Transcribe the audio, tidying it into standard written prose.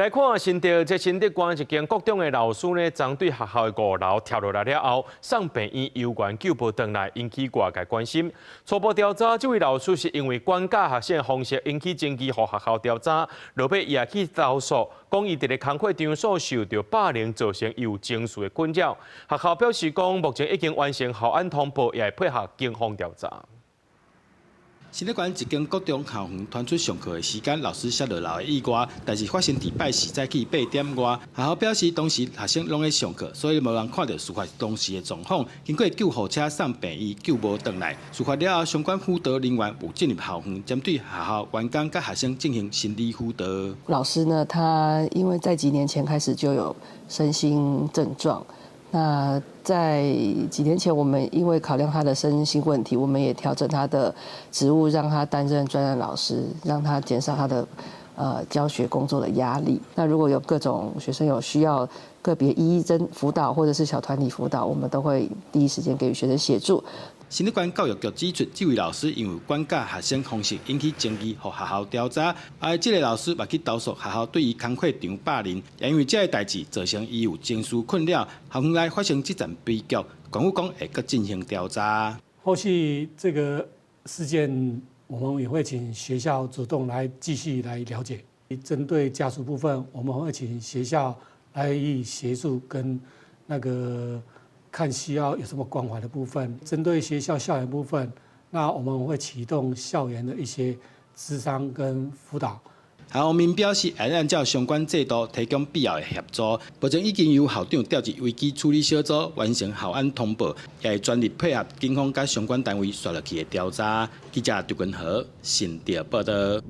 來看新竹，這新竹縣一間國中的老師呢，昨對學校的五樓跳落來了後，送病院猶原救無轉來，引起外界關心。初步調查，這位老師是因為管教學生的方式引起爭議，予學校調查，落尾伊也去投訴，講伊佇咧工課場所受著霸凌，造成伊有情緒的困擾。學校表示講，目前已經完成校安通報，也會配合警方調查。新竹縣一間國中校園傳出上課的時間，老師摔落樓的意外，代誌發生佇拜四早起8點外。學校表示，當時學生攏咧上課，所以無人看著事發當時的狀況。經過救護車送病院，救無轉來。事發了後，相關輔導人員有進入校園，針對學校員工佮學生進行心理輔導。老師呢，他因為在幾年前開始就有身心症狀。那在幾年前，我們因為考量他的身心問題，我們也調整他的職務，讓他擔任專任老師，讓他減少他的教學工作的壓力。那如果有各種學生有需要個別一一針輔導，或者是小團體輔導，我們都會第一時間給予學生協助。新竹縣教育局指出，這位老師因為管教學生方式引起爭議，予學校調查。啊，這个老師嘛去投訴學校對伊工課場霸凌，也因為這个代誌造成伊有情緒困擾，校園內發生這場悲劇，縣府講會閣進行調查。後續這個事件，我們也會請學校主動來繼續來了解。針對家屬部分，我們會請學校來予以協助跟那個。看需要有什麼關懷的部分，針對學校校園部分，那我們會啟動校園的一些諮商跟輔導。校方面表示，會按照相關制度提供必要的協助。目前已經由校長調集危機處理小組完成校安通報，也會全力配合警方佮相關單位紲落去的調查。記者張君和新竹報導。